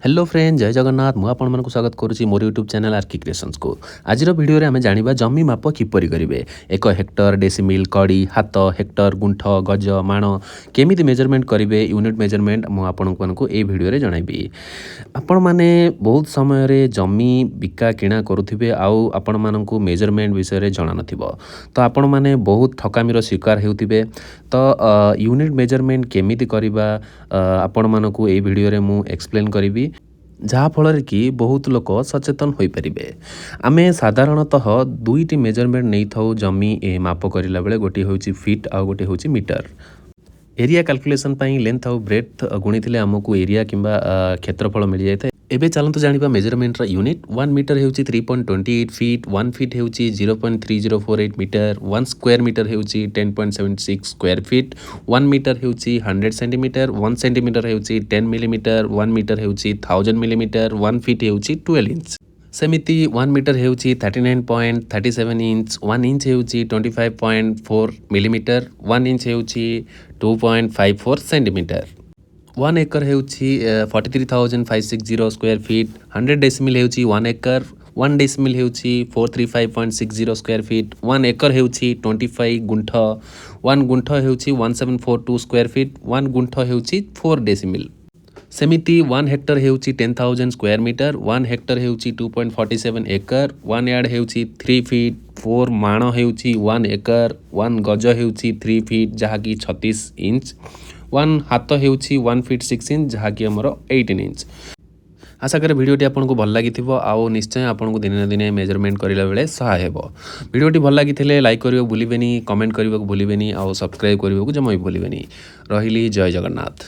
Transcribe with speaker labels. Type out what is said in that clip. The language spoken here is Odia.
Speaker 1: ହ୍ୟାଲୋ ଫ୍ରେଣ୍ଡ, ଜୟ ଜଗନ୍ନାଥ। ମୁଁ ଆପଣମାନଙ୍କୁ ସ୍ୱାଗତ କରୁଛି ମୋର ୟୁଟ୍ୟୁବ୍ ଚ୍ୟାନେଲ୍ ଆର୍କି କ୍ରିଏସନ୍ସକୁ। ଆଜିର ଭିଡ଼ିଓରେ ଆମେ ଜାଣିବା ଜମି ମାପ କିପରି କରିବେ। ଏକ ହେକ୍ଟର, ଡେସିମିଲ୍, କଡ଼ି, ହାତ, ହେକ୍ଟର, ଗୁଣ୍ଠ, ଗଜ, ମାଣ କେମିତି ମେଜରମେଣ୍ଟ କରିବେ, ୟୁନିଟ୍ ମେଜରମେଣ୍ଟ ମୁଁ ଆପଣମାନଙ୍କୁ ଏଇ ଭିଡ଼ିଓରେ ଜଣାଇବି। ଆପଣମାନେ ବହୁତ ସମୟରେ ଜମି ବିକା କିଣା କରୁଥିବେ ଆଉ ଆପଣମାନଙ୍କୁ ମେଜରମେଣ୍ଟ ବିଷୟରେ ଜଣାନଥିବ, ତ ଆପଣମାନେ ବହୁତ ଠକାମିର ଶିକାର ହେଉଥିବେ। ତ ୟୁନିଟ୍ ମେଜରମେଣ୍ଟ କେମିତି କରିବା, ଆପଣମାନଙ୍କୁ ଏଇ ଭିଡ଼ିଓରେ ମୁଁ ଏକ୍ସପ୍ଲେନ୍ କରିବି, ଯାହାଫଳରେ କି ବହୁତ ଲୋକ ସଚେତନ ହୋଇପାରିବେ। ଆମେ ସାଧାରଣତଃ ଦୁଇଟି ମେଜରମେଣ୍ଟ ନେଇଥାଉ ଜମି ମାପ କରିଲା ବେଳେ। ଗୋଟିଏ ହେଉଛି ଫିଟ୍ ଆଉ ଗୋଟିଏ ହେଉଛି ମିଟର। ଏରିଆ କାଲକୁଲେସନ୍ ପାଇଁ ଲେନ୍ଥ ଆଉ ବ୍ରେଡ୍ଥ ଗୁଣିଥିଲେ ଆମକୁ ଏରିଆ କିମ୍ବା କ୍ଷେତ୍ରଫଳ ମିଳିଯାଇଥାଏ। ଏବେ ଚାଲନ୍ତୁ ଜାଣିବା ମେଜରମେଣ୍ଟର ୟୁନିଟ୍। 1 ମିଟର ହେଉଛି 3.28 feet। 1 feet ହେଉଛି 0.3048 meter। 1 square meter ହେଉଛି 10.76 square feet। 1 meter ହେଉଛି 100 centimeter। 1 centimeter ହେଉଛି 10 ମିଲିମିଟର। 1 ମିଟର ହେଉଛି 1000 ମିଲିମିଟର। 1 ଫିଟ୍ ହେଉଛି 12 ଇଞ୍ଚ। ସେମିତି 1 ମିଟର ହେଉଛି 39.37 inch। 1 inch ହେଉଛି 25.4 millimeter। 1 inch ହେଉଛି 2.54 centimeter। 1 acre ହେଉଛି 43,560 square feet। 100 decimal ହେଉଛି 1 ଏକର। 1 ଡେସିମିଲ୍ ହେଉଛି 435.60 square feet। 1 acre ହେଉଛି 25 ଗୁଣ୍ଠ। 1 ଗୁଣ୍ଠ ହେଉଛି 1742 square feet। 1 ଗୁଣ୍ଠ ହେଉଛି 4 ଡେସିମିଲ୍। ସେମିତି 1 ହେକ୍ଟର ହେଉଛି 10,000 square meter। 1 hectare ହେଉଛି 2.47 acre। 1 yard ହେଉଛି 3 ଫିଟ୍ 4। ମାଣ ହେଉଛି 1 ଏକର। 1 ଗଜ ହେଉଛି 3 ଫିଟ୍, ଯାହାକି 36 ଇଞ୍ଚ। 1 ହାତ ହେଉଛି 1 ଫିଟ୍ 6 ଇଞ୍ଚ, ଯାହାକି ଆମର 18 ଇଞ୍ଚ। ଆଶା କରେ ଭିଡ଼ିଓଟି ଆପଣଙ୍କୁ ଭଲ ଲାଗିଥିବ ଆଉ ନିଶ୍ଚୟ ଆପଣଙ୍କୁ ଦିନେ ନା ଦିନେ ମେଜରମେଣ୍ଟ କରିଲା ବେଳେ ସହାୟ ହେବ। ଭିଡ଼ିଓଟି ଭଲ ଲାଗିଥିଲେ ଲାଇକ୍ କରିବାକୁ ଭୁଲିବେନି, କମେଣ୍ଟ କରିବାକୁ ଭୁଲିବେନି ଆଉ ସବସ୍କ୍ରାଇବ୍ କରିବାକୁ ଜମା ବି ଭୁଲିବେନି। ରହିଲି, ଜୟ ଜଗନ୍ନାଥ।